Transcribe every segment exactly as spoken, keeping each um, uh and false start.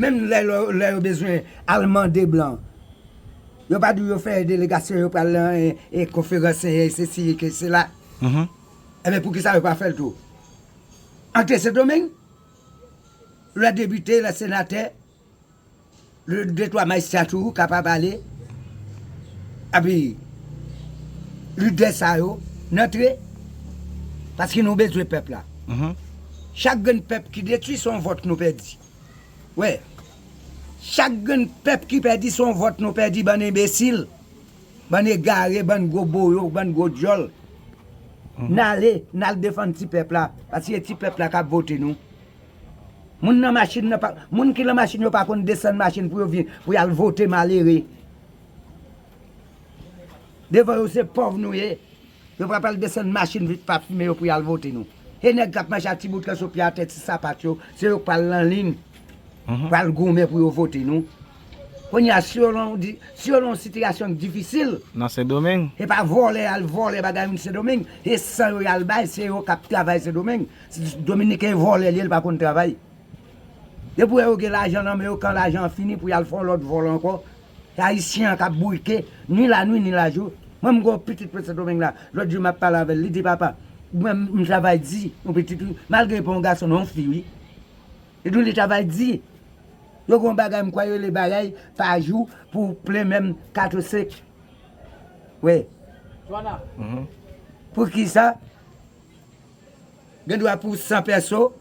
Menm lè, lè, lè yo bezwen al mande blan, yo pa di yo fè delegasyon, yo pral nan e, e konferans, e sesi, e ke sela. Enben, poukisa yo pa fè l tou? Antre Sendomeng, lè depite, lè senatè, lè de twa majistra tou kapab ale, epi lidè sa yo n antre, paske nou bezwen pèp la. Chak grenn pèp ki detwi se yon vòt nou pèdi. Wè, chak grenn pèp ki pèdi se yon vòt nou pèdi, bann enbesil, bann egare, bann gwo boyo, bann gwo dyòl. N ale, n al defann ti pèp la, paske se ti pèp la k ap vote nou. Moun nan machin nan pa, moun ki nan machin yo pa konn desann machin pou yo vin, pou y al vote malere. Devan yo se pòv nou ye. Yo pa pral desann machin vit pa fimen yo pou y al vote nou. E nèg k ap mache ak ti bout kanson pye atè, ti sapat yo, se yo k pral nan liy, pral goumen pou yo vote nou. Kounye a, si yo nan yon di-, si yo nan yon sitiyasyon k difisil, nan Sendomeng, e pa vòlè y al vòlè bagay moun Sendomeng, e san yo y al bay, se yo k ap travay Sendomeng. Si Dominiken vòlè li ye, li pa konn travay. Depi w wè yo gen lajan nan men yo, kan lajan an fini pou y al fè yon lòt vòl ankò, se Ayisyen an k ap bouyke, ni lannuit, ni lajou. Mwen, m gen yon pitit mwen Sendomeng la, lòt jou m ap pale avè l, li di, "Papa, mwen, m travay di, yon pitit, wi, malgre li pa yon gason, non, yon fi, wi." Li di w li travay di. Yo gen yon bagay, m kwè yo rele bagay pa jou pou plen menm kat ou senk. Wi. Pou ki sa? Gen dwa pou san pèso,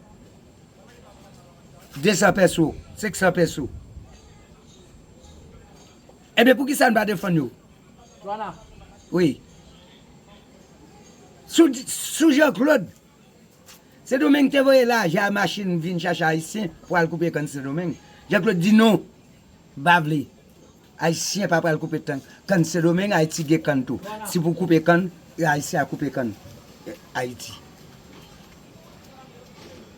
de san pèso, senk san pèso. Ebyen, pou ki sa n pa defann yo? Wi. Sou, sou Jean Claude, Sendomeng te voye lajan a machin vin chache Ayisyen pou al koupe kann Sendomeng. Jean Claude di non, m pa vle. Ayisyen pa pral koupe kann Sendomeng, Ayiti gen kann tou. Si pou koupe kann, Ayisyen a koupe kann Ayiti.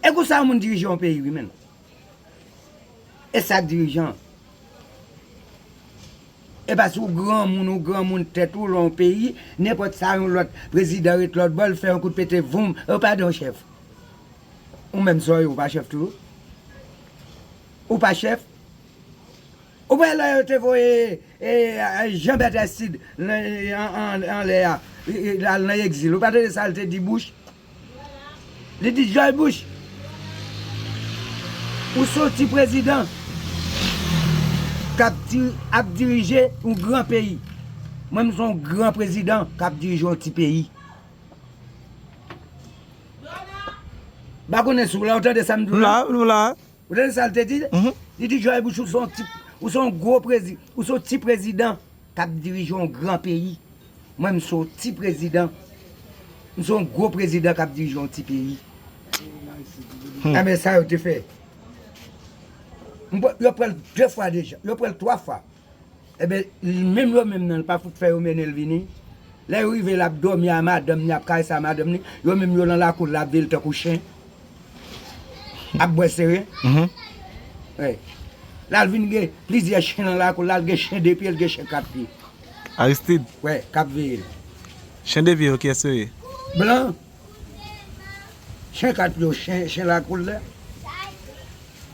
E konsa moun dirije yon peyi, wi, menn. E sa k dirijan. E pa si w granmoun, ou granmoun tèt ou lè yon peyi, nenpòt sa yon lòt prezidan ret lòt bò, l fè yon kout pete, voum, e w pa dan w chèf. Ou menm sa w ye, ou pa chèf tou? Ou pa chèf? Ou pa wè lè yo te voye, e, e, Jean Bertrand Aristide nan, an, an, anlè a, e, e, l al nan egzil. Ou pa tande sa l te di Bush? Li di George Bush, ou se yon ti prezidan k ap di-, ap dirije yon gran peyi. Mwen, m se yon gran prezidan k ap dirije yon ti peyi. M pa konnen si w la, ou tande sa m di w la? M la, m la. Ou tande sa l te di? Li di, George Bush, ou se yon ti, ou se yon gwo prezi-, ou se yon ti prezidan k ap dirije yon gran peyi. Mwen, m se yon ti prezidan. M se yon gwo prezidan k ap dirije yon ti peyi. Enben, sa yo te fè. M pran, yo pran l de fwa deja. Yo pran l twa fwa. Enben, menm yo menm nan, l pa fout fè yo mennen l vini. Lè yo rive, l ap dòmi a madanm ni, ap karese a madanm ni. Yo menm yo nan lakou l, l ap veye l tankou chen. Ap bwè seren. Wi. L al vin gen plizyè chen nan lakou l la, l gen chen de pye, l gen chen kat pye. Aristide. Wi, k ap veye l. Chen de pye yo, kiyès yo ye? Blan. Chen kat pye yo, chen, chen lakou l la.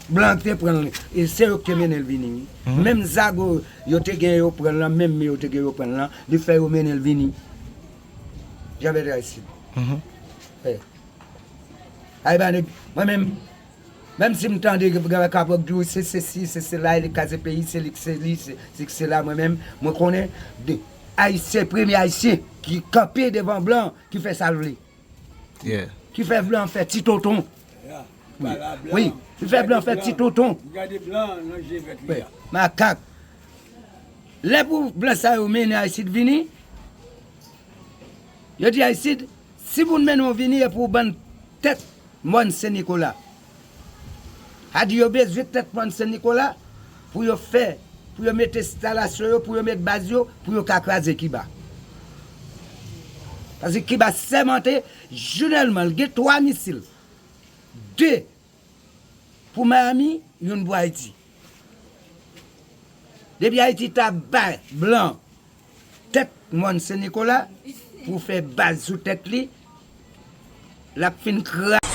Blan te pran l, e se yo ki te mennen l vini, wi. Menm zago yo te gen yo pran l lan, menm men yo te gen yo pran l lan, li fè yo mennen l vini. Jean Bertrand Aristide. Wi. Ay ba nèg, mwen menm, menm si m tande gen kapab di w se sesi, se sela, li kraze peyi, se li k se li, se, se k sela, mwen menm, mwen konnen de Ayisyen, premye Ayisyen ki kanpe devan blan, ki fè sa l vle. Ki fè blan fè ti tonton. Wi, ki fè blan fè ti tonton. Gade blan nan je vèt li a. Makak. Lè pou blan sa yo mennen Aristide vini, yo di Aristide, si pou n mennen w vini, e pou w ban n tèt mòn Sen Nikola. A di yo bezwen tèt mòn Sen Nikola pou yo fè, pou yo mete enstalasyon yo, pou yo met baz yo, pou yo ka kraze Kiba. Paske Kiba sèmante, Jounèlman, l gen twa misil. De pou Miami, youn pou Ayiti. Depi Ayiti ta bay blan tèt mòn Sen Nikola pou fè baz sou tèt li, l ap fin kraze.